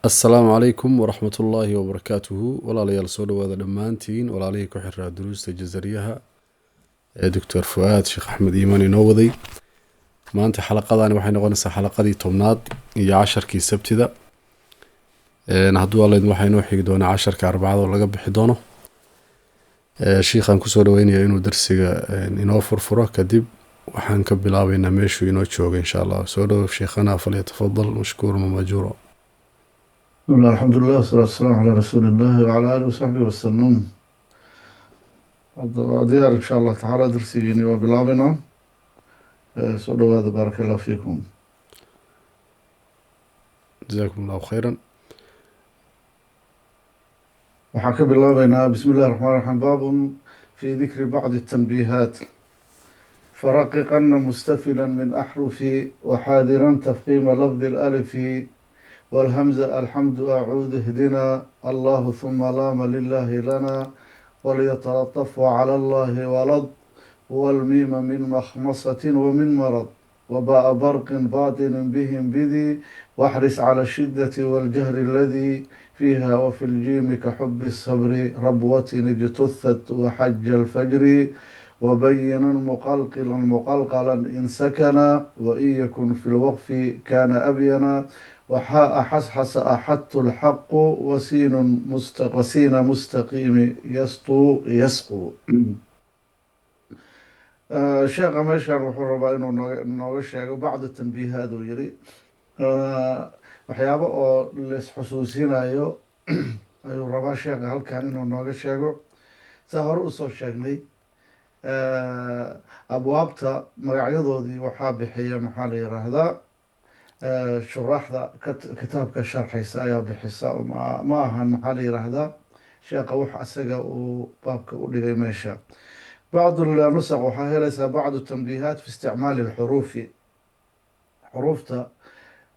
Asalaamu calaykum waraxmatullaahi wabarakaatuhu. Walaalayaal, soo dhawaada dhammaantiin. Walaalihii ku xiraa duruusta Jazariyaha ee Doctor Fuaad Sheekh Axmed Iimaan inoo waday, maanta xalaqadani waxay noqonaysaa xalaqadii 10aad iyo casharkii Sabtida. Hadduu Alla idmo, waxaa inoo xigi doonaa casharka Arbacada oo laga bixi doono. Shiikhaan kusoo dhaweynaya inuu darsiga inoo furfuro, kadib waxaan ka bilaabeynaa meeshuu inoo jooga, insha Allah. Soo dhawow sheekhana, فليتفضل مشكورا ومأجورا. بسم الله، الحمد لله، والصلاة والسلام على رسول الله وعلى آله وصحبه وسلم. Hadda waa diyaar, insha Allah tacaala, darsigiini waa bilaabina. Soo dhawaada، بارك الله فيكم. جزاكم الله خيرا. Waxaan ka bilaabeynaa بسم الله الرحمن الرحيم، باب في ذكر بعض التنبيهات. فرققن مستفلا من أحرف، وحاذرا تفخيم لفظ الألف والهمزة، الحمد، أعوذ، اهدنا، الله، ثم لام، لله، لنا، وليتلطف، وعلى الله، ولض، والميم من مخمصة ومن مرض، وباء برق، باطل، بهم، بذي، واحرص على الشدة والجهر الذي فيها وفي الجيم كحب الصبر، ربوة اجتثت، وحج الفجر، وبينا مقلقلا مقلقلا إن سكنا، وإن يكن في الوقف كان أبينا، وحاء حصحص، أحدت، الحق، وسين مستقيم، يسطو، يسقو. Sheekha meeshan wuxuu rabaa inuu nooga sheego بعض التنبيهات uu yiri. Waxyaabo oo laisxusuusinayo ayuu rabaa sheekha halkan inuu nooga sheego. Saa hore usoo sheegnay, abwaabta magacyadoodii waxaa bixiya, maxaa la yiraahdaa, shuraaxda kitaabka sharxaysa ayaa bixisa. Ma ahan, maxaa la yiraahdaa, sheekha wax asaga uu baabka u dhigay meesha. بعض النسخ waxaa helaysaa بعض التنبيهات في استعمال الحروف, xuruufta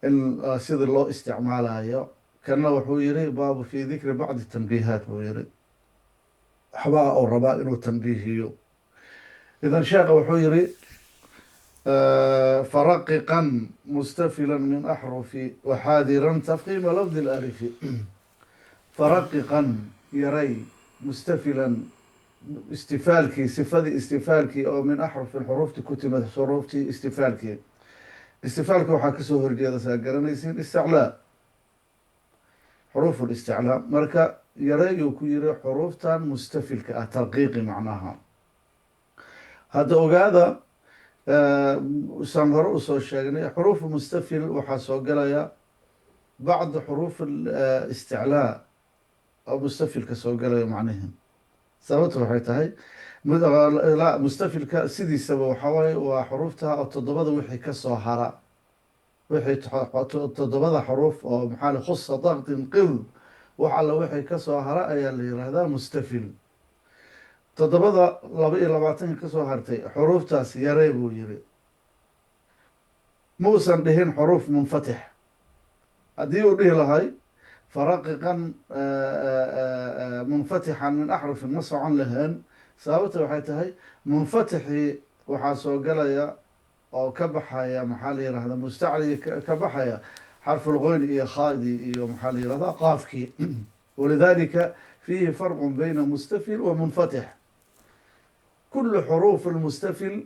in sida loo isticmaalayo. Kana wuxuu yiri باب في ذكر بعض التنبيهات buu yiri, waxbaa uu rabaa inuu tanbiihiyo. Idan sheekha wuxuu yiri: فرققا مستفلا من أحرف، وحاذرا تفخيم لفظ الألف. فرققا yaray, مستفلا istifaalkii, sifadii istifaalkii oo من أحرف xuruufti ku timid, xuruuftii istifaalkii. Istifaalka waxaa kasoo horjeeda, saa garanaysiin, isticlaa, xuruuf اlisticlaa. Marka yareeyuu ku yiri xuruuftan mustafilka ah, tarqiiqi macnaha. Hadda ogaada, saan hore usoo sheegnay, xuruufu mustafil waxaa soo galaya bacda xuruuf isticlaa oo mustafilka soo galaya macnihi. Sababta waxay tahay, mustafilka sidiisaba waxaa waaye waa xuruufta oo toddobada wixii kasoo hara, wixii toddobada xuruuf oo maxaa la khusa daqtin qid, wax alla wixii kasoo hara ayaa la yiraahdaa mustafil. Toddobada 22-ka kasoo hartay xuruuftaas yarey buu yiri. Muusan dhihin xuruuf munfatix. Haddii uu dhihi lahay فرققا منفتحا من أحرف, ma socon lahayn. Sababta waxay tahay, munfatixii waxaa soo galaya oo ka baxaya, maxaa la yirahda, mustacliga ka baxaya, xarfulqoyn iyo khaadii iyo, maxaa la yirahdaa, qaafkii. ولذلك فيه فرق بين مستفل ومنفتح. كل حروف المستفل,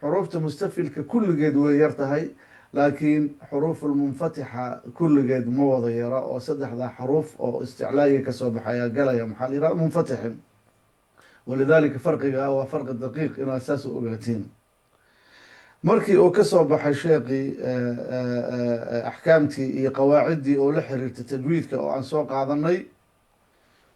xuruufta mustafilka kulligeed way yar tahay, laakiin xuruuf almunfatixa kulligeed ma wada yara, oo saddexdaa xaruuf oo isticlaayiga kasoo baxaya galaya, maxaa la yihahda, munfatixin. ولذلك farqiga waa farqi daqiiq inaad saas u ogaatiin. Markii uu kasoo baxay sheekii axkaamtii iyo qawaaciddii oo la xiriirtay tajwiidka oo aan soo qaadanay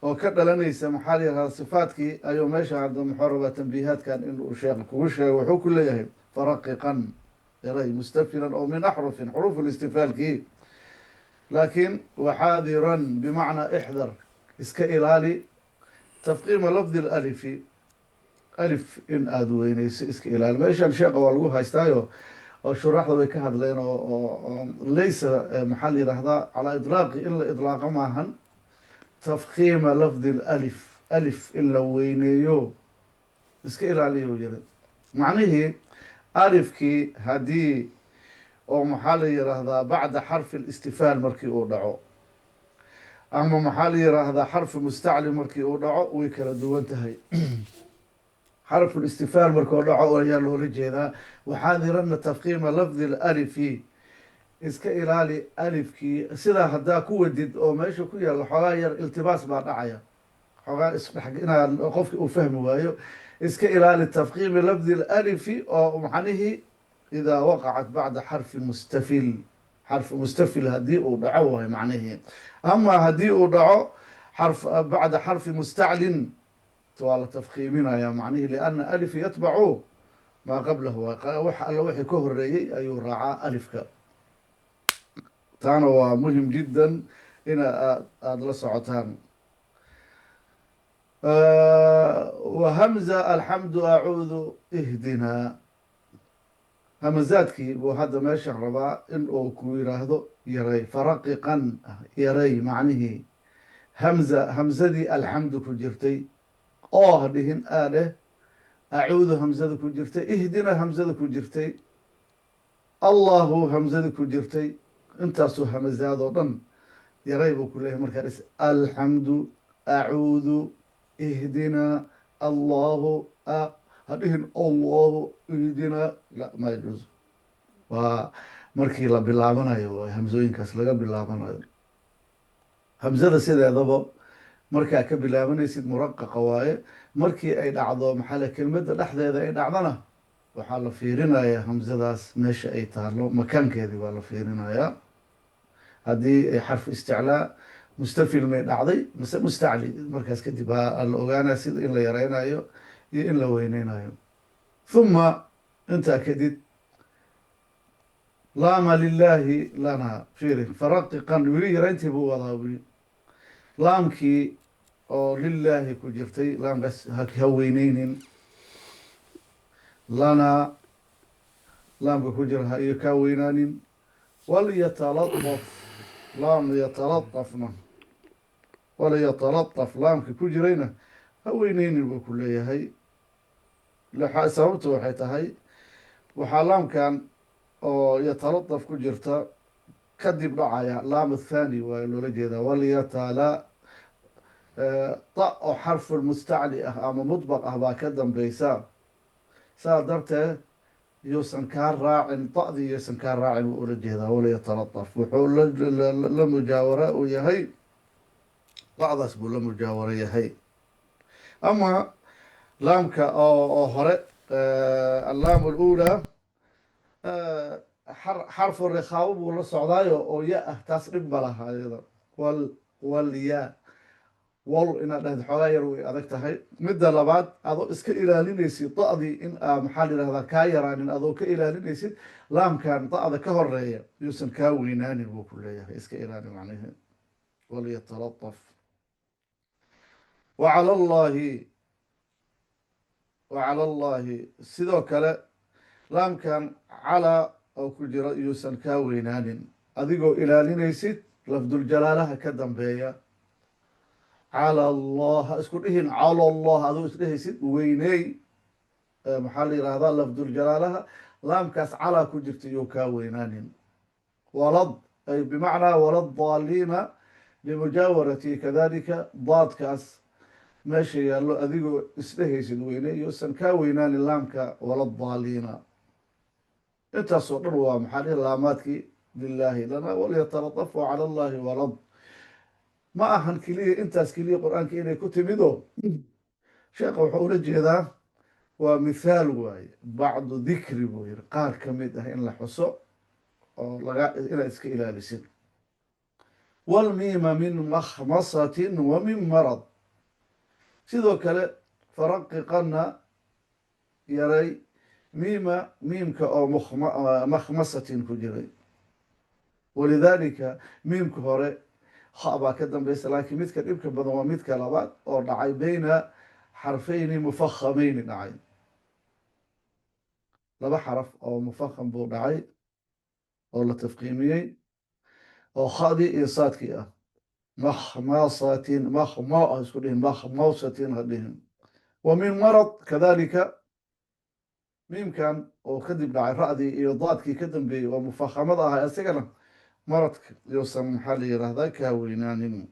oo ka dhalanaysa, maxaa la yihahda, sifaadkii, ayuu meesha hadda muxuu rabaa tanbiihaadkan inuu sheekh kugu sheego. Wuxuu ku leeyahay: فرققا yaray, مستفلا oo من أحرف, xuruuf listifaalkii, laakiin وحاذرا بمعنى احذر, iska ilaali, تفخيم لفظ الألف, alif in aada weyneyso iska ilaali. Meeshan sheekha waa lagu haystaayo oo shuraaxda way ka hadleen oo laysa, maxaa la yihahdaa, على إطلاق in la idlaaqo maahan. تفخيم لفظ الألف, alif in la weyneeyo iska ilaaliyo yiri. Macnihii alifkii haddii oo, maxaa la yiraahdaa, بعد حرف الاستفال markii uu dhaco. Ama maxaa la yiraahdaa, xarfu mustacli markii uu dhaco way kala duwan tahay. Xarfu istifaal markuu dhaco ayaa loola jeedaa. Waxaadirana tafkiima lafdi lalifi, iska ilaali alifkii. Sidaa haddaa ku wadid oo meesha ku yaalla, xoogaa yar iltibaas baa dhacaya, xoogaa isdhex inaa qofki uu fahmi waayo. Iska ilaali tafkiimi lafdi lalifi, oo macnihii idaa waqacat bacda xarfi mustafil, xarfi mustafil haddii uu dhaco waayo macnihii. Ama haddii uu dhaco xarf bacda xarfi mustaclin, waa la tafkiiminaya macnihi, lianna alif yatbacu maa qablahu, wax alla wixii ka horeeyey ayuu raacaa alifka. Taana waa muhim jiddan ina aada la socotaan. Wa hamza alxamdu acuudu ihdinaa, hamazaadkii buu hadda meeshan rabaa in uu ku yiraahdo yaray. Faraqiqan, yaray macnihii hamza, hamzadii alxamdu ku jirtay oo ha dhihin aa dheh. Acuudu hamzada ku jirtay, ihdina hamzada ku jirtay, Allahu hamzada ku jirtay, intaasoo hamazaad oo dhan yaray buu ku leeyahay. Markaa dhis alxamdu acuudu ihdina Allahu, a ha dhihin Allahu ihdina, la ma yajuuz. Waa markii la bilaabanayo, waay hamsooyinkaas laga bilaabanayo. Hamzada sideedaba markaa ka bilaabanaysid muraqaqa waaye. Markii ay dhacdo maxaa kelmadda dhexdeeda ay dhacdana, waxaa la fiirinayaa hamzadaas meesha ay taalo, makaankeedii baa la fiirinayaa. Haddii ay xarfu isticlaa mustafil may dhacday mise mustacli, markaas kadib aa la ogaanaya sida in la yareynayo iyo in la weyneynayo. Huma intaa kadib laama lilaahi lana, fiiri, faraqiqan, weli yarayntii buu wadaa. Weli laamkii oo lilaahi ku jirtay, laamkaas ha weyneynin. Lana laamka ku jira ha iyo kaa weynaanin. Walyatalطaf, laam yatalaطafna, walyatalطaf laamka ku jirayna ha weyneynin buu ku leeyahay. Sababtu waxay tahay, waxaa laamkan oo yatalaطaf ku jirta kadib dhacaya laam athani, waa loola jeedaa walyatala ta oo xarfu mustacli ah ama mudbaq ah baa ka dambeysa. Saa darteed yuusan kaa raacin ta'dii, yuusan kaa raacin buu ula jeedaa. Walyatalطaf wuxuu la mujaawara uu yahay da'daas buu la mujaawaro yahay. Ama laamka oo hore, allaam alأulى, xarfu rikhaabo buu la socdaayo oo ya ah, taas dhib ma laha iyada. Wal walya wal inaad dhahdo xoogaa yar way adag tahay. Midda labaad, adoo iska ilaalinaysid da'dii in aa maxaa la yihahdaa kaa yaraanin, adoo ka ilaalinaysid laamkan da'da ka horeeya yuusan kaa weynaanin buu ku leeyahay. Iska ilaali macnihi walyatalطaf. Wacala Allahi, wacala Allahi sidoo kale laamkan calaa oo ku jira yuusan kaa weynaanin, adigoo ilaalinaysid lafduljalaalaha ka dambeeya. Cala Allah ha isku dhihin, cala Allah adoo isdhehaysid weyney. Maxaa la yihahdaa, lafduljalaalaha laamkaas calaa ku jirta iyou kaa weynaanin. Walad ay bimacnaa waladaaliina limujaawarati kadalika, daadkaas meesha yaallo adigoo isdhehaysid weyney, yuusan kaa weynaanin laamka waladaaliina. Intaasoo dhan waa maxaa dhihi laamaadkii lilaahi lana walyatalatafu cala Allahi walad. Ma ahan keliya intaas keliya Qur-aanka inay ku timido. Sheekha wuxuu ula jeedaa waa mithaal waaye, bacdu dikri buu yihi, qaar ka mid ah in la xuso oo laga inaad iska ilaalisid. Walmiima min makhmasatin wa min marad, sidoo kale faraqiqana, yaray miima, miimka oo makhmasatin ku jiray. Walidaalika miimka hore kha baa ka dambeysa, laakiin midka dhibka badan waa midka labaad oo dhacay bayna xarfayni mufakhameyni dhacay, laba xaraf oo mufakham buu dhacay oo la tafqiimiyey, oo khadii iyo saadkii ah. Makhmasatin, makhmo ha isku dhihin, makhmawsatin ha dhihin. Wa min marad kadalika, miimkan oo kadib dhacay ra'dii iyo daadkii ka dambeeyey oo mufakhamada ahaa, isagana maradka yuusan maxaa la yihahdaa kaa weynaanin.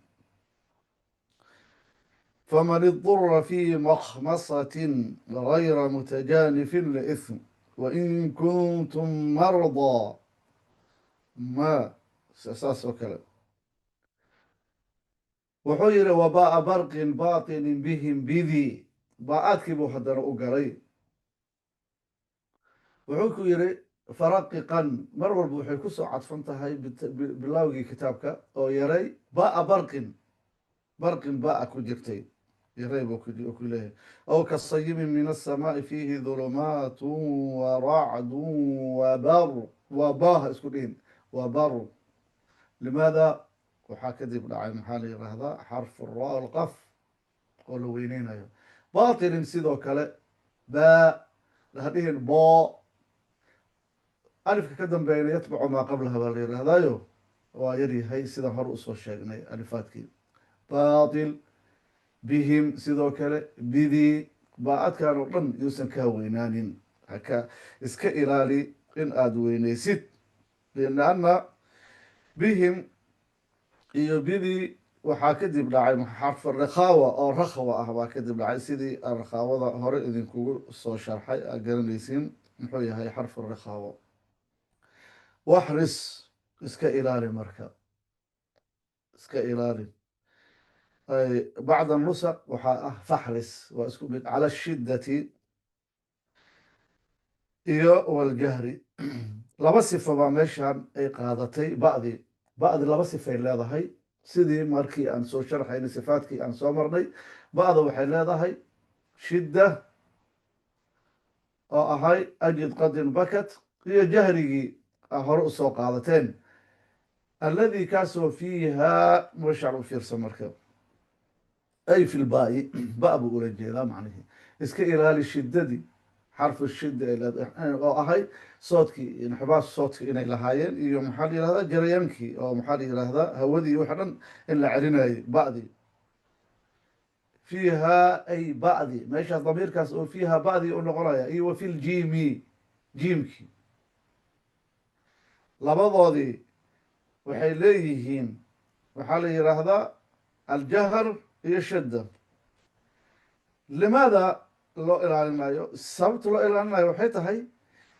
Faman idura fi makhmasatin gayra mutajanifin liithm wain kuntum mardaa ma saas oo kale. Wuxuu yihi wabaa barqin baطinin bihim bidii, baa-aadkii buu haddana u galay. Wuxuu ku yihi faraqiqan, mar walba waxay kusoo cadfan tahay bilowgii kitaabka oo yaray baa barqin, barqin baa ku jirtay yaray buu ku leeyahay. Aw kasayibin min aلsamaaءi fiihi dhulumaat waracdu wabar, wabaha isku dhihin wabar. Limaada waxaa kadib dhacay maxaa la yihahdaa xarfu ra alqaf oo la weyneynayo. Batilin sidoo kale baa laha dhihin bo, alifka ka dambeeyna yatbacu maa qablaha baa la yirahdaayo, waa yaryahay sidaan hore usoo sheegnay alifaadkii. Batil bihim sidoo kale bidii, baa-adkan oo dhan yuusan kaa weynaanin, haka iska ilaali in aada weyneysid, lianna bihim iyo bidii waxaa kadib dhacay xarfu rakhaawa oo rakhwa ah baa kadib dhacay, sidii rakhaawada hore idinkugu soo sharxay aad garanaysiin muxuu yahay xarfu rakhaawo. Waxris iska ilaali, marka iska ilaali. Bacd anusaq waxaa ah faxris, waa isku mid, cala ashiddati iyo waljahri. Laba sifo baa meeshan ay qaadatay ba'dii. Ba'di laba sifay leedahay, sidii markii aan soo sharxaynay sifaadkii aan soo marnay. Ba'da waxay leedahay shidda oo ahay ajid qadin bakat, iyo jahrigii a hore usoo qaadateen alladii kaasoo fiihaa meeshaan u fiirsa. Marka ay fi lbaa'i, ba buu ula jeedaa macnihii iska ilaali shiddadii, xarfu shidda oo ahay soodkii, inxibaas soodki inay lahaayeen, iyo maxaa la yihahdaa jarayaankii oo maxaa la yihahdaa hawadii waxa dhan in la celinayay. Ba'dii fiihaa ay ba'di meeshaas damiirkaas oo fiihaa ba'dii u noqonaya, iyo wa fi ljiimi, jiimkii, labadoodii waxay leeyihiin waxaa la yidhaahdaa aljahr iyo shadda. Limaada loo ilaalinayo? Sababta loo ilaalinayo waxay tahay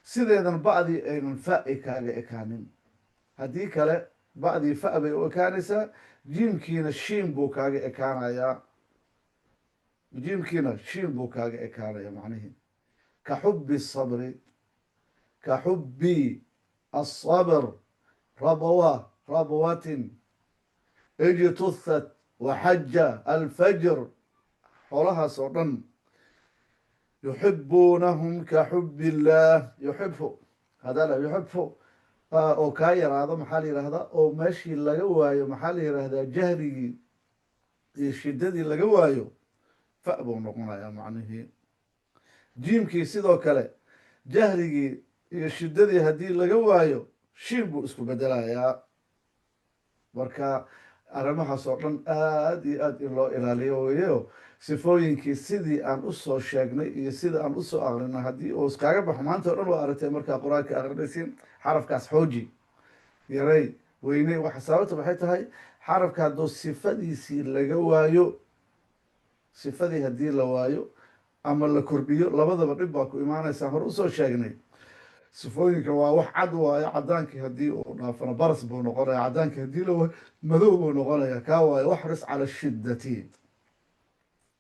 sideedan ba'dii aynan fa ay kaaga ekaanin. Haddii kale ba'dii fa bay u ekaanaysaa, jiimkiina shiin buu kaaga ekaanayaa, jiimkiina shiin buu kaaga ekaanaya macnihii. Ka xubi sabri, ka xubi الصبr, rabwa rabwatin, ijtuhat, waxaja, alfajr, xoolahaas oo dhan. Yuxibuunahum ka xub illaah, yuxibu hadala yuxibu oo kaa yaraado maxaa la yihahdaa oo meeshii laga waayo maxaa la yihahdaa jahrigii iyo shiddadii laga waayo, fa buu noqonayaa macnihii. Jiimkii sidoo kale jahrigii iyo shiddadii haddii laga waayo shiin buu isku bedelayaa. Marka arrimahaas oo dhan aad iyo aad in loo ilaaliyo weeyo. Sifooyinkii sidii aan usoo sheegnay iyo sida aan usoo aqrinay haddii uu iskaaga baxo maanta o dhan waa aragtay. Markaa qur-aanka aqrinaysiin xarafkaas xooji, yaray, weyney. Waxa sababta waxay tahay xarafka hadduu sifadiisii laga waayo, sifadii haddii la waayo ama la kordhiyo, labadaba dhib baa ku imaanaysaa. Hore usoo sheegnay sifooyinka waa wax cad waayo, cadaankii haddii uu dhaafano baras buu noqonaya, cadaankii haddii la waayo madow buu noqonaya. Kaa waayo waxris cala shiddati,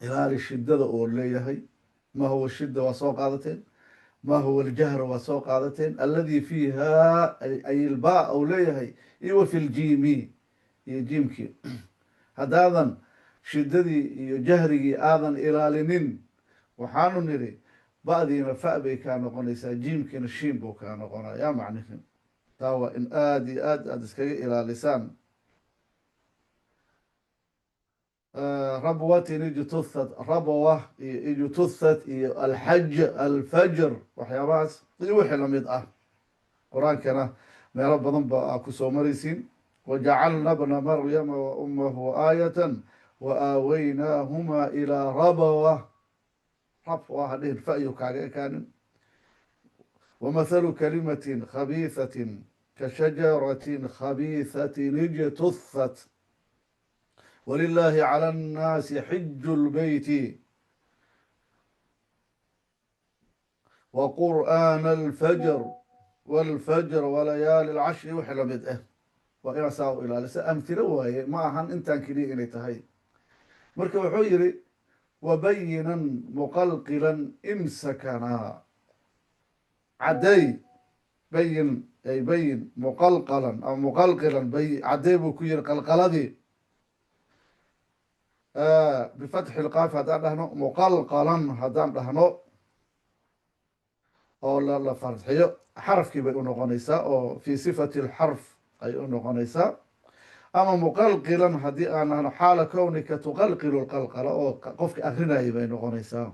ilaali shiddada uu leeyahay. Ma huwa shidda waa soo qaadateen, ma huwa aljahr waa soo qaadateen, alladii fiiha ay ilbaa uu leeyahay, iyo wa fi ljiimi iyo jiimkii. Haddaadan shiddadii iyo jahrigii aadan ilaalinin, waxaanu nidhi ba'diina fa bay kaa noqonaysaa, jiimkiina shiin buu kaa noqonayaa macnihi. Taa waa in aada iyo aad aada iskaga ilaalisaan. Rabwatin ijtuhat, rabwa iyo ijtuhat iyo alxaj, alfajr, waxyaabahaas iyo wixii lamid ah. Qur-aankana meelo badan ba aa kusoo maraysiin. Wajacalna bna maryama wa ummahu aayatan wa aawaynaahumaa ilaa rabawa, rabwa hadhihin fa-yu kaaga ekaanin. Wamathalu kalimatin khabiihatin ka shajaratin khabiihatin ijtuhat. Walilaahi cala annaasi xiju lbeyti wa qur'aana alfajr walfajr walayaali alcashri, wixii lamid ah. Waa inaad saa u ilaalisa. Amhilo waaye, ma ahan intaan keliya inay tahay. Marka wuxuu yihi wabayinan muqalqilan imsakanaa, cadday, bayin ay bayin muqalqalan ama muqalqilan, bay cadday buu ku yihi qalqaladii bifatxi lqaaf haddaan dhahno, muqalqalan haddaan dhahno oo la farxiyo, xarafkii bay u noqonaysaa oo fii sifati alxarf ay u noqonaysaa. Ama muqalqilan haddii aan dhahno, xaala kownika tuqalqilu lqalqala, oo qofka akrinayay bay noqonaysaa.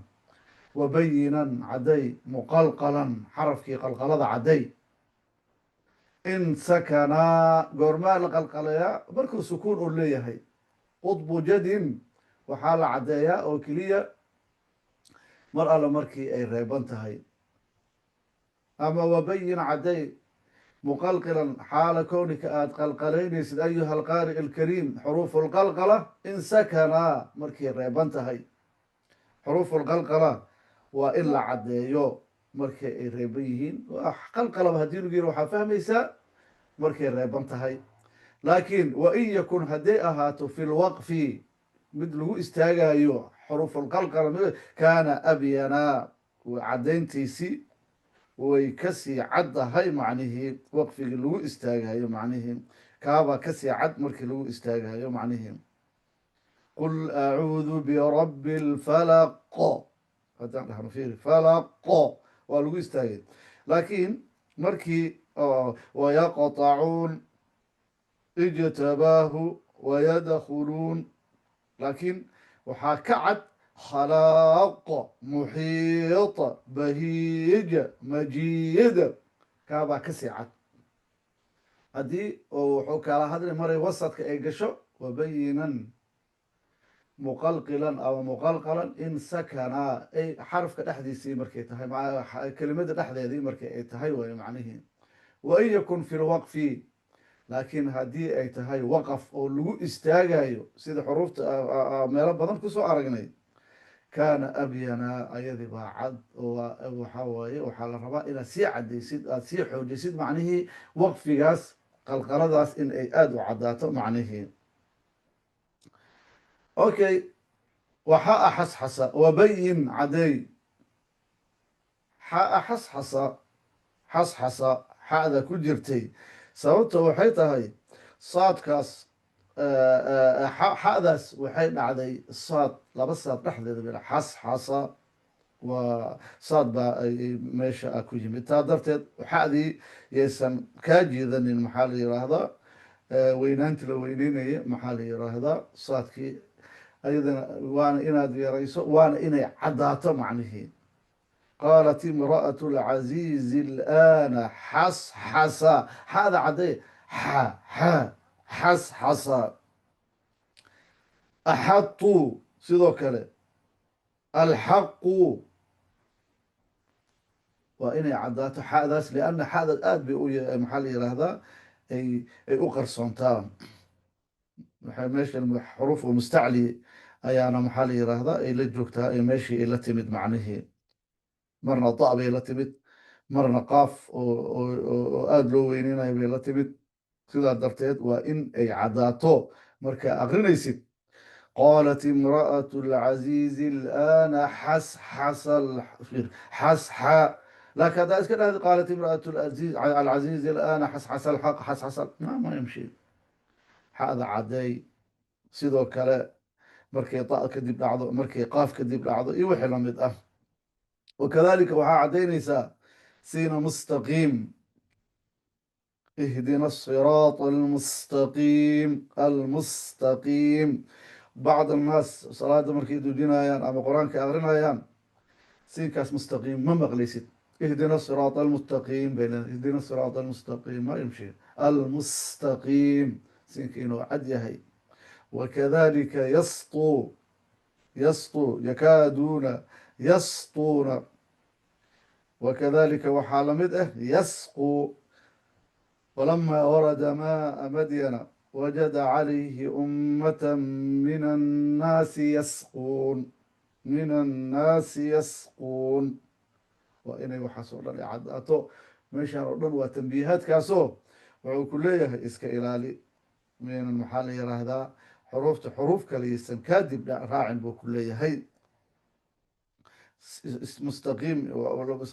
Wabayinan cadday muqalqalan, xarafkii qalqalada cadday. In sakanaa, goormaa la qalqalayaa? Markuu sukuun uu leeyahay. Qudbu jadin waxaa la caddeeyaa oo keliya mar alle markii ay reeban tahay. Ama wabayin cadday muqalqilan xaala kownika aada qalqalaynaysid, ayuha alqaari alkariim, xuruufu lqalqala in sakanaa, markay reeban tahay. Xuruufu lqalqala waa in la caddeeyo markay ay reeban yihiin. Qalqalaba haddii lagu yiri, waxaa fahmaysaa markay reeban tahay. Laakiin wa in yakun, hadday ahaato fi lwaqfi, mid lagu istaagayo xuruufulqalqala, kaana abyanaa, caddayntiisii way kasii caddahay macnihii waqfigii lagu istaagayo, macnihii kaabaa kasii cad markii lagu istaagayo macnihii. Qul acuudu birabbi lfalaq haddaan dhahno, fiiri, falaq waa lagu istaagay. Laakiin markii wayaqطacuun ijtabaahu wayadkhuluun, laakiin waxaa ka cad khalaaq muxiiط bahiij majiid, kaabaa kasii cad. Haddii oo wuxuu kala hadli maray wasadka ay gasho. Wabayinan muqalqilan ama muqalqalan in sakanaa, ay xarafka dhexdiisii markay tahay, kelimada dhexdeedii markay ay tahay waay macnihii. Wain yakun fi lwaqfi, laakiin haddii ay tahay waqaf oo lagu istaagayo, sida xuruufta meelo badan kusoo aragnay, kaana abyanaa, ayadii baa cad. Oo waxaa waaye waxaa la rabaa inaad sii cadaysid, aada sii xoojisid macnihii waqfigaas, qalqaladaas in ay aada u caddaato macnihii. Okay, waxaa xasxasa, wabayin cadeey xaa xasxasa, xasxasa xa'da ku jirtay. Sababta waxay tahay saadkaas, xa'daas waxay dhacday saad, laba saad dhexdeeda bila xasxasa, waa saad baa meesha a ku yimid. Taa darteed xa'dii yaysan kaa jiidanin, maxaa la yiraahdaa, weynaanti la weyneynaya, maxaa la yiraahdaa, saadkii ayadana waana inaad yarayso, waana inay caddaato macnihii. Qaalat imra'atu alcaziizi alana xasxasa, xa'da caddee, xa xa xasxasa. Axatu sidoo kale alxaqu waa inay caddaato xa'daas, lianna xa'daas aad bay u, maxaa la yiraahdaa, ay u qarsoontaa. Waxay meesha xuruuf oo mustacli ayaana, maxaa la yiraahdaa, ay la joogtaa ee meeshii ay la timid macnihii. Marna da bay la timid, marna qaaf oo aada loo weyneynayo bay la timid. Sidaa darteed waa in ay caddaato markaa aqrinaysid. Qaalat imra'atu alcaziizi alana xasxasa xasxa. Laakiin haddaa iska dhahdi qaalat imra'atu alcaziizi alana xasxasa alxaq xasxasa, ma yamshi. Xa'da caddeey sidoo kale markay da kadib dhacdo, markay qaaf kadib dhacdo iyo wixii lamid ah. Wakadalika waxaa caddaynaysaa siina mustaqiim, ihdina asiraat almustaqiim, almustaqiim. Bacd annaas salaada markay dujinayaan ama qur-aanka akrinayaan, siinkaas mustaqiim ma maqlaysid. Ihdina siraat almustaqiim bay leedahay, ihdina siraat almustaqiim, ma yamshi. Almustaqiim siinka inuu cad yahay. Wakadalika yastuu, yastuu, yakaaduuna yastuuna. Wakadalika waxaa lamid ah yasquu. Walamaa warada maaa madyana Wajada calayhi ummata min annaasi yasquun, min annaasi yasquun. Waa inay waxaas oo dhan ay caddaato. Meeshaan oo dhan waa tambiihaadkaasoo wuxuu ku leeyahay iska ilaali miyaynan, maxaa la yiraahdaa, xuruufta xuruuf kaliyaysan kadib raacin buu ku leeyahay. Mustaqiim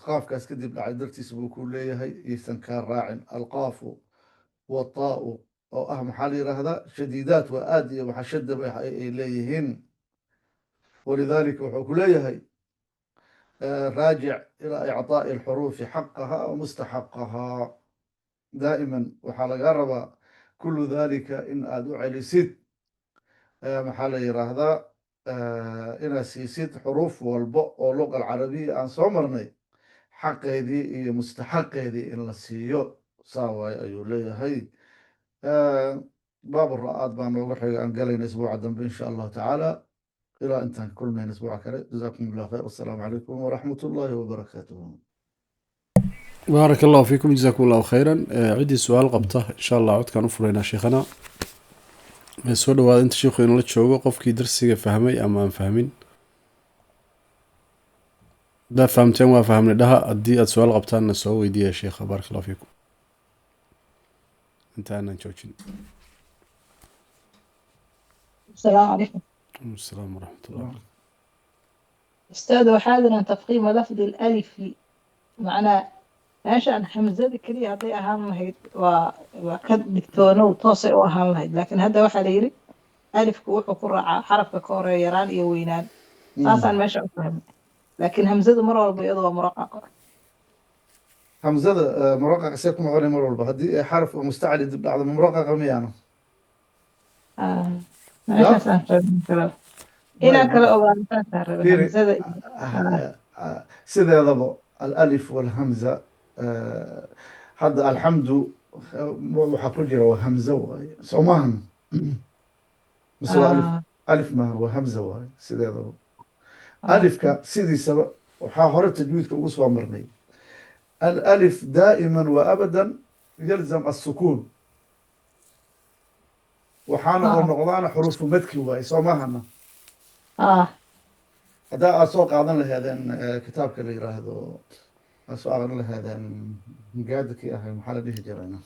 qaafkaas kadib dhacay dartiisa buu ku leeyahay yaysan kaa raacin. Alqaafu wataau oo ah, maxaa la yiraahdaa, shadiidaat, waa aad iyo waxa shada ba ay leeyihiin. Walidalika wuxuu ku leeyahay raajic ilaa icطaa'i alxuruufi xaqaha wa mustaxaqahaa daa'iman. Waxaa laga rabaa kulu dalika in aad u celisid, maxaa la yiraahdaa, inaad siisid xuruuf walba oo luqa alcarabiya aan soo marnay xaqeedii iyo mustaxaqeedii in la siiyo, saa waaye ayuu leeyahay. Baab ra'aad baa nooga xiga aan galayna isbuuca dambe, insha Allahu tacaala. Ilaa intaan ka kulmayna isbuuca kale, jazakum Allah khayr. Assalaamu calaykum waraxmat ullahi wabarakaatuh. Baarak Allahu fiikum, jazakum Allahu khayran. Ciddii su-aal qabta, insha Allah codkaan u furaynaa sheekhana. Soo dhawaada inta sheikhu inala joogo. Qofkii darsiga fahmay ama aan fahmin, haddaad fahamteen waa fahmnay dhaha. Haddii aad su-aal qabtaanna soo weydiiya sheikha. Baarak Allahu fiikum inta aanan joojin. السلام عليكم. Asalaam waraxmat ullah. أستاذ، وحاذرا تفخيم لفظ الألف. macnaa meeshaan hamzada keliya hadday ahaan lahayd waa ka digtoonow, toosay u ahaan lahayd, laakiin hadda waxaa la yidhi alifku wuxuu ku raacaa xarafka ka horeeya yaraan iyo weynaan. Saasaan meesha u fahmay, laakiin hamzadu mar walba iyadu waa muraqaqa. Hamzada muraqaqa see ku noqonay mar walba haddii ay xaraf oo mustacli dib dhacdo? Ma muraqaqa miyaano? Ah, meeshaasaan rabin kala inaan kala ogaano, saasaan rabay. Fiiri. Hamzada iyo sideedaba alألف والهمزة, hadda alxamdu waxaa ku jira waa hamzo waaye, soo maahan? Mise waa alif? Alif maahan, waa hamza waaye sideedaba. Alifka sidiisaba waxaa hore tajwiidka ugu soo marnay الألف دائما وأبدا يلزم السكون, waxaana oo noqdaana xuruufu madki waaye, soo maahana? Haddaa aad soo qaadan laheedeen kitaabka la yiraahdo, aad soo qaadan laheedeen gaadakii ahay, maxaa la dhihi jirayna?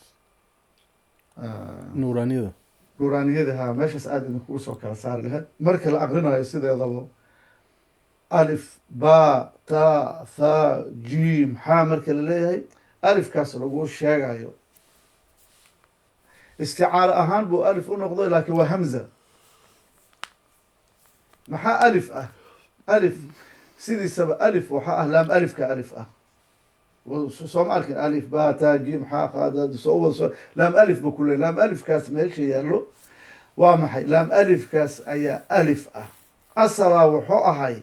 Nuuraaniyada. Nuuraaniyada, ha. Meeshaas aad idinkugu soo kala saari lahayd. Marka la aqrinayo sideedaba alif, ba, ta, tha, jim, xa marka la leeyahay, alifkaas lagu sheegayo isticaaro ahaan buu alif u noqday, laakiin waa hamza. Maxaa alif ah? Alif sidiisaba alif waxaa ah laam alifka alif ah. Soo ma arkin? Alif, ba, ta, jim, xa, kha, da, soo wada soo laam alif ba kule. Laam alifkaas meesha yaallo waa maxay? Laam alifkaas ayaa alif ah. Asalaa wuxuu ahay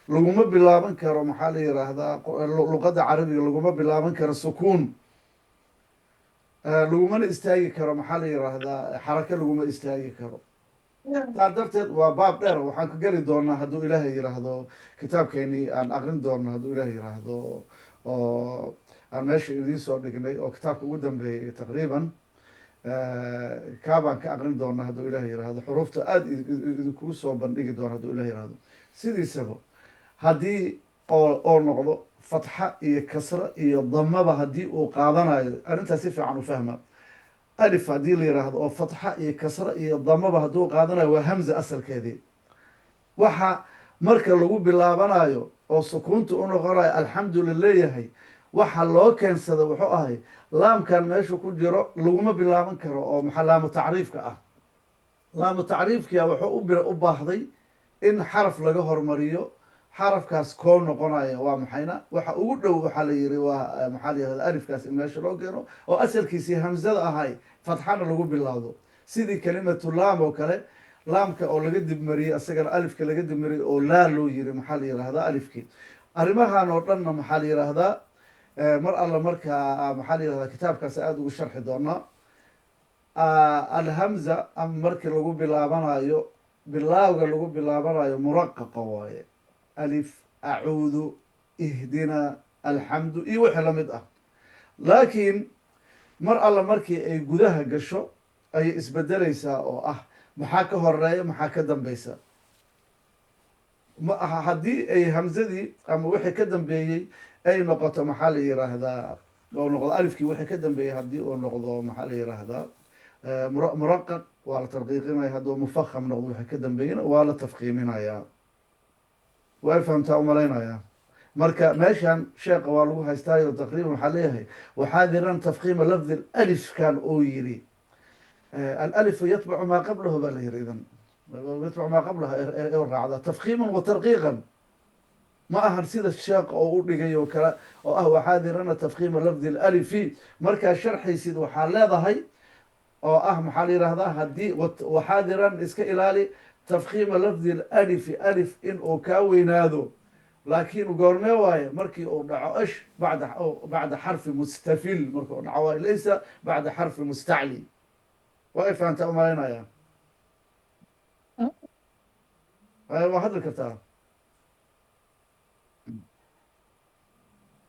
laguma bilaaban karo, maxaa la yiraahdaa, luqadda Carabiga laguma bilaaban karo sukuun, lagumana istaagi karo, maxaa la yiraahdaa, xarako laguma istaagi karo. Taa darteed waa baab dheer, waxaan ka geli doonaa hadduu Ilaahay yiraahdo kitaabkeenii aan aqrin doono hadduu Ilaahay yiraahdo, oo aan meesha idiin soo dhignay, oo kitaabka ugu dambeeyay taqriiban kaabaan ka aqrin doonaa hadduu Ilaahay yiraahdo. Xuruufta aada idinkugu soo bandhigi doona hadduu Ilahay yiraahdo. Sidiisaba haddii oo noqdo fatxa iyo kasra iyo damaba haddii uu qaadanayo, arrintaas si fiican u fahma. Alif haddii la yiraahdo oo fatxa iyo kasra iyo damaba hadduu qaadanayo, waa hamza asalkeedii. Waxa marka lagu bilaabanayo oo sukuunta u noqonayo alxamdu laleeyahay, waxa loo keensada wuxuu ahay laamkan meesha ku jiro laguma bilaaban karo, oo maxaa, laamu tacriifka ah. Laamu tacriifkia wuxuu u baahday in xaraf laga hormariyo. Xarafkaas koo noqonaya waa maxayna? Waxa ugu dhow waxaa la yiri waa, maxaa la yirahda, alifkaas in meesha loo keeno oo asalkiisii hamzada ahay fatxana lagu bilaawdo, sidii kalimatu laam oo kale, laamka oo laga dibmariyey isagana alifka laga dibmariyey oo laa loo yiri, maxaa la yirahdaa, alifkii. Arrimahan oo dhanna, maxaa la yirahdaa, mar alla markaa, maxaa la yirahdaa, kitaabkaas aada ugu sharxi doonaa. Alhamza ama markii lagu bilaabanayo, bilaawga lagu bilaabanayo muraqaqa waaye: alif, acuudu, ihdina, alxamdu iyo wixii lamid ah. Laakiin mar alla markii ay gudaha gasho Ayay isbedelaysaa oo ah maxaa ka horeeya, maxaa ka dambeysa. Ma aha haddii ay hamzadii ama wixii ka dambeeyey ay noqoto, maxaa la yiraahdaa, oo noqdo alifkii wixii ka dambeeyey, haddii uu noqdo, maxaa la yiraahdaa, muraqaq, waa la tarqiiqinaya. Hadduu mufaham noqdo wixii ka dambeeyena, waa la tafkiiminayaa. Way fahamtaa umalaynaya. Marka meeshan sheeqa waa lagu haystaayo, taqriiban waxaa leeyahay waxaadiran tafkiima lafdi alifkan uu yiri alalifu yatbacu maa qablahu baa la yiri. Idan yatbacu maa qablaha raacda tafkiiman wa tarqiiqan. Ma ahan sida sheeqa oo u dhigay oo kale oo ah waxaadirana tafkiima lafdi alalifi. Markaa sharxaysid waxaa leedahay oo ah, maxaa la yihahdaa, haddii waxaadiran iska ilaali tafkiima lafdi alalifi, alif in uu kaa weynaado. Laakiin goormee waaye? Markii uu dhaco ash bacda xarfi mustafil markuu dhaco waaye, laysa bacda xarfi mustacli. Waa ay fahamtaa umalaynaya. Waa hadli kartaa.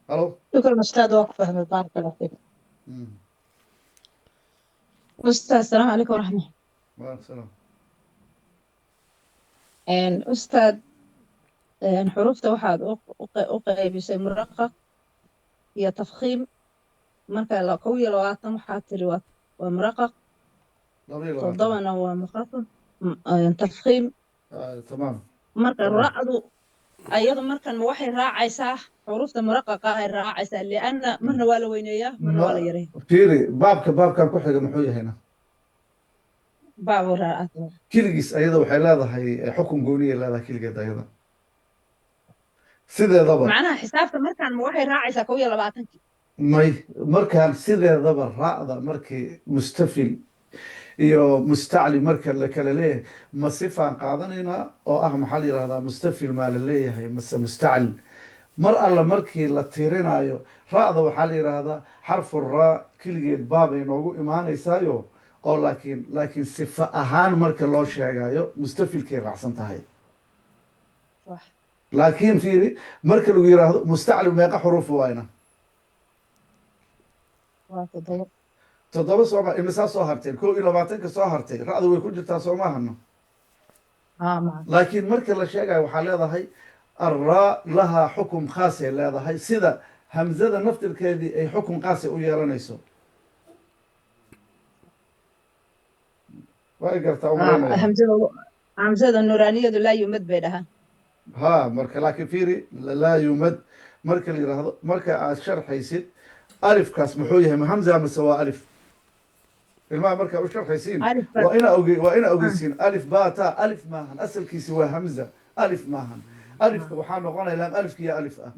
Halo. شكرا أستاذ، waa ku fahmay، بارك الله فيك. أستاذ، السلام عليكم ورحمة. Waalaikum salaam. الله. أستاذ، xuruufta waxaad u qaybisay muraqaq iyo tafkhiim. Marka 21 waxaad tiri waa muraqaq. 22. 7na waa mukhafaf, tafkhiim. Tamaam. Marka ra'du ayadu markan ma waxay raacaysaa xuruufta muraqaqa ay raacaysaa? Lianna marna waa la weyneeyaa, marna waa la yareeyaa. Fiiri baabka, baabkan ku xiga muxuu yahayna? Baabu raacata. Keligiis ayada waxay leedahay xukun gooniyay leedahay keligeed ayada sideedaba. Macnaha xisaabta markan ma waxay raacaysaa 21-kii? May, markaan sideedaba ra'da markii mustafil iyo mustacli marka la kala leeyahay, ma sifaan qaadanaynaa oo ah, maxaa la yihahdaa, mustafil maa la leeyahay mase mustacli? Mar alla markii la tirinaayo ra'da waxaa la yidhaahdaa xarfu raa keligeed baabay noogu imaanaysaayo oo laakiin sifa ahaan marka loo sheegayo mustafilkay raacsan tahay. Laakiin fiiri, marka lagu yiraahdo mustacli, meeqa xuruuf waayna? Waa 7. 7 sooma? Imisaa soo harteen? 21-ka soo hartay ra'da way ku jirtaa, soo maahano? Haa, maca. Laakiin marka la sheegayo waxaa leedahay alraa lahaa xukum khaasay leedahay, sida hamzada naftirkeedii ay xukun khaasay u yeelanayso. Waa i gartaa umalaynaya. Hamzada nuuraaniyadu laa yumad bay dhahaan. Ha, marka laakiin fiiri, laa yumad marka la yiraahdo, marka aad sharxaysid alifkaas muxuu yahay? Ma hamza mise waa alif? Ilmaha markaa u sharxaysiin waa ina ogeysiin alif bata alif maahan, asalkiisi waa hamza, alif maahan. Alifka waxaa noqonaya laam alifkiya alif ah.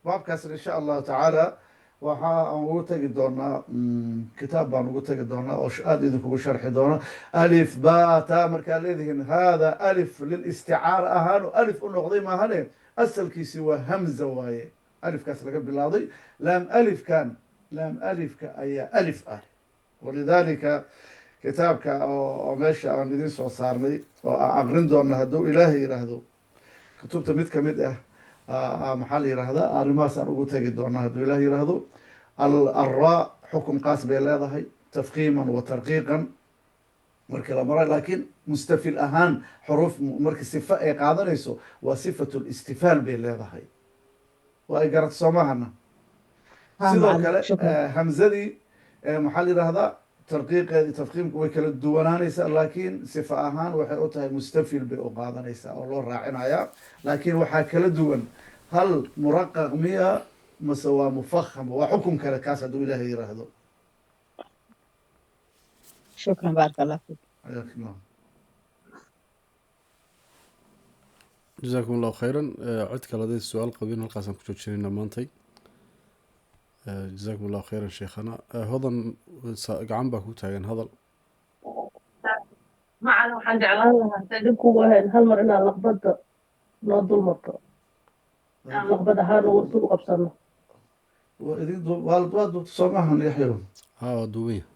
Baabkaasna insha Allahu tacaala waxa aan ugu tagi doonaa, kitaab baan ugu tagi doonaa oo aada idinkugu sharxi doona. Alif bata markaa leedihiin, hada alif lilisticaara ahaan oo alif u noqday maahane, asalkiisi waa hamza waaye. Alifkaas laga bilaabay laam alifkan, laam alifka ayaa alif ah. Walidaalika kitaabka oo meesha aan idin soo saarnay oo aan aqrin doona hadduu Ilaahay yiraahdo, kutubta mid kamid ah, maxaa la yiraahdaa, arrimahaas aan ugu tagi doonaa hadduu Ilaah yiraahdo. Alraa xukun qaas bay leedahay tafkiiman wa tarqiiqan markii la marayo, laakiin mustafil ahaan xuruuf marka sifa ay qaadanayso waa sifatu listifaal bay leedahay. Waa ay garat soomahana? Sidoo kale hamzadii, maxaa la yidhahdaa, tarqiiqeedi tafkiimku way kala duwanaanaysaa, laakiin sifa ahaan waxay u tahay mustafil bay u qaadanaysaa oo loo raacinayaa. Laakiin waxaa kala duwan hal muraqaq miya mase waa mufaham, waa xukun kale kaas hadduu Ilaahay yiraahdo. Shukran, baaraka Allah fiik. Xayaakum Allah. Jasaakum Allahu khayran. Cid kale haday su-aal qabin, halkaasaan ku joojinayna maantay. Jasaakum Allahu khayran sheekhana. Hodan, gacan baa ku taagan, hadal. Macan, waxaan jeclaan lahaa hadday dhib kugu ahayn hal mar inaad laqbadda noo dul marto, aan laqbad ahaan ugu dul qabsano. Waa idin waa duubta soomahan, Yaxyo? Haa, waa duuban yahay.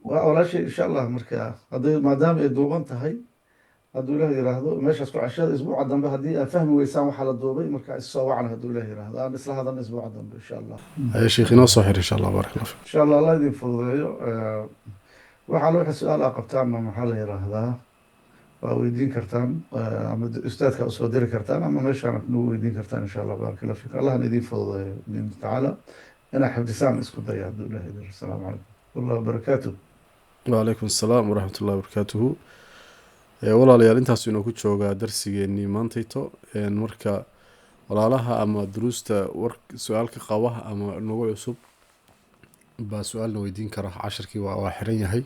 Waa walaashay. Insha Allah marka hadday maadaama ay duuban tahay Hadduu Ilaah yiraahdo, meeshaas ku ceshada. Isbuuca dambe haddii aad fahmi weysaan waxaa la duubay, marka issoo wacna hadduu Ilaah yiraahdo, aan isla hadalna isbuuca dambe, insha Allah. Haye sheekh, inoo soo xir, insha Allah. Baarak Allah fiik. Insha Allah, Allah idin fududeeyo. Waxaa la wixii su-aal aa qabtaanna, maxaa la yiraahdaa, waa weydiin kartaan, ama ustaadka usoo diri kartaan, ama meeshaan nagu weydiin kartaan, insha Allah. Baarak Allah fiik. Allahna idin fududeeyo idin tacaala. Inaa xifdisaan isku daya hadduu Ilaah idin. Asalaamu calaykum warahmatullahi wabarakaatuh. Wacalaykum asalaam waraxmat ullahi wabarakaatuhu. Walaalayaal, intaas inoo ku joogaa darsigeenii maantayto. Marka walaalaha ama duruusta war su-aal ka qaba ama nagu cusub baa su-aalna weydiin kara. Casharkii waa xiran yahay.